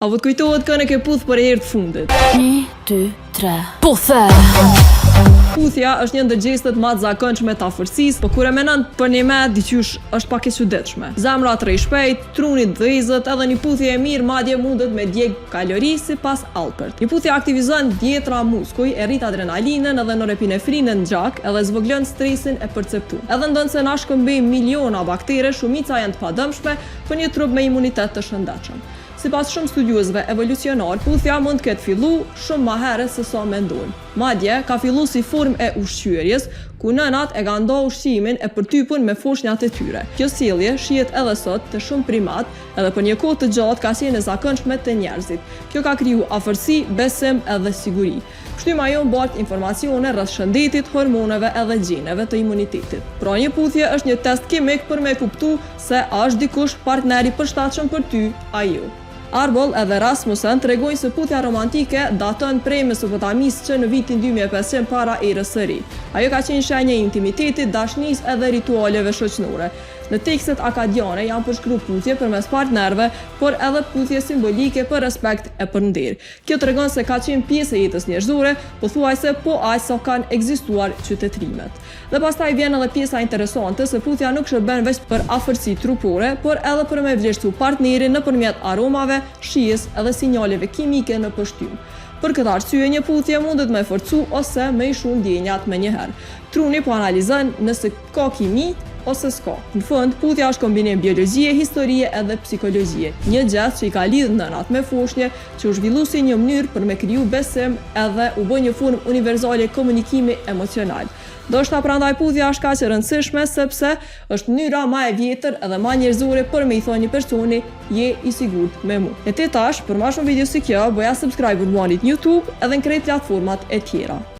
A po të kujtohet kënë e ke puth për herë të fundit? 1, 2, 3. Puthe! Puthja është një ndër gjestet ma të zakonshme të afërsisë, po kur e menon për një me diqysh është pak e çuditshme. Zemra të rreh shpejt, truni dhezet, edhe një puthje e mirë madje mundet me djeg kalori sipas Alpert. Një puthje aktivizon dhjetra muskuj, e rrit adrenalinën edhe norepinefrinën në gjak, edhe zvogëlon stresin e perceptuar. Edhe ndonëse na shkëmbejmë miliona baktere, shumica janë të padëmshme për një trup me imunitet të shëndetshëm. Sipas shumë studiuesve evolucionar, puthja mund të ketë fillu shumë ma herët se sa mendojmë. Madje, ka fillu si formë e ushqyerjes, ku nënat e kanë nda ushqimin e përtypun me foshnjat e tyre. Kjo sjellje shihet edhe sot te shumë primat, edhe për një kohë të gjatë ka qenë e zakonshme te njerëzit. Kjo ka kriju afërsi, besim edhe siguri. Pështyma jonë bart informacione rreth shëndetit, hormoneve edhe gjeneve të imunitetit. Pra një puthje është një test kimik për me kuptu se a është dikush partner i përshtatshëm për ty, a jo. Arbaugh edhe Rasmussen tregojnë se puthja romantike daton prej Mesopotamisë që në vitin 2500 para erës së re. Ajo ka qenë shenjë e intimitetit, dashnisë edhe ritualeve shoqënore. Në tekstet akadiane janë përshkru puthje përmes partnerëve, por edhe puthje simbolike për respekt e për nder. Kjo tregon se ka qenë pjesë e jetës njerëzore, pothuajse po aq sa kanë ekzistuar qytetërimet. Dhe pastaj vjen edhe pjesa interesante se puthja nuk shërben veç për afërsi trupore, por edhe për me vlerësu partnerin nëpërmjet aromave, shijes edhe sinjaleve kimike në pështymë. Për këtë arsye një puthje mundet me forcu ose me i shu ndjenjat menjëherë. Truni po analizon nëse ka kimi ose s'ka. Në fund, puthja është kombinim biologjie, historie edhe psikologjie. Një gjest që i ka lidhë nënat me foshnje, që u zhvillu si një mënyrë për me kriju besim edhe u bë një formë universale komunikimi emocional. Ndoshta prandaj puthja është kaq e rëndësishme sepse është mënyra ma e vjetër edhe ma njerëzore për me i thonë një personi je i sigurt me mu. E ti tash, për ma shumë video si kjo, boja subscribe Urbanit në YouTube edhe në krejt platformat e tjera.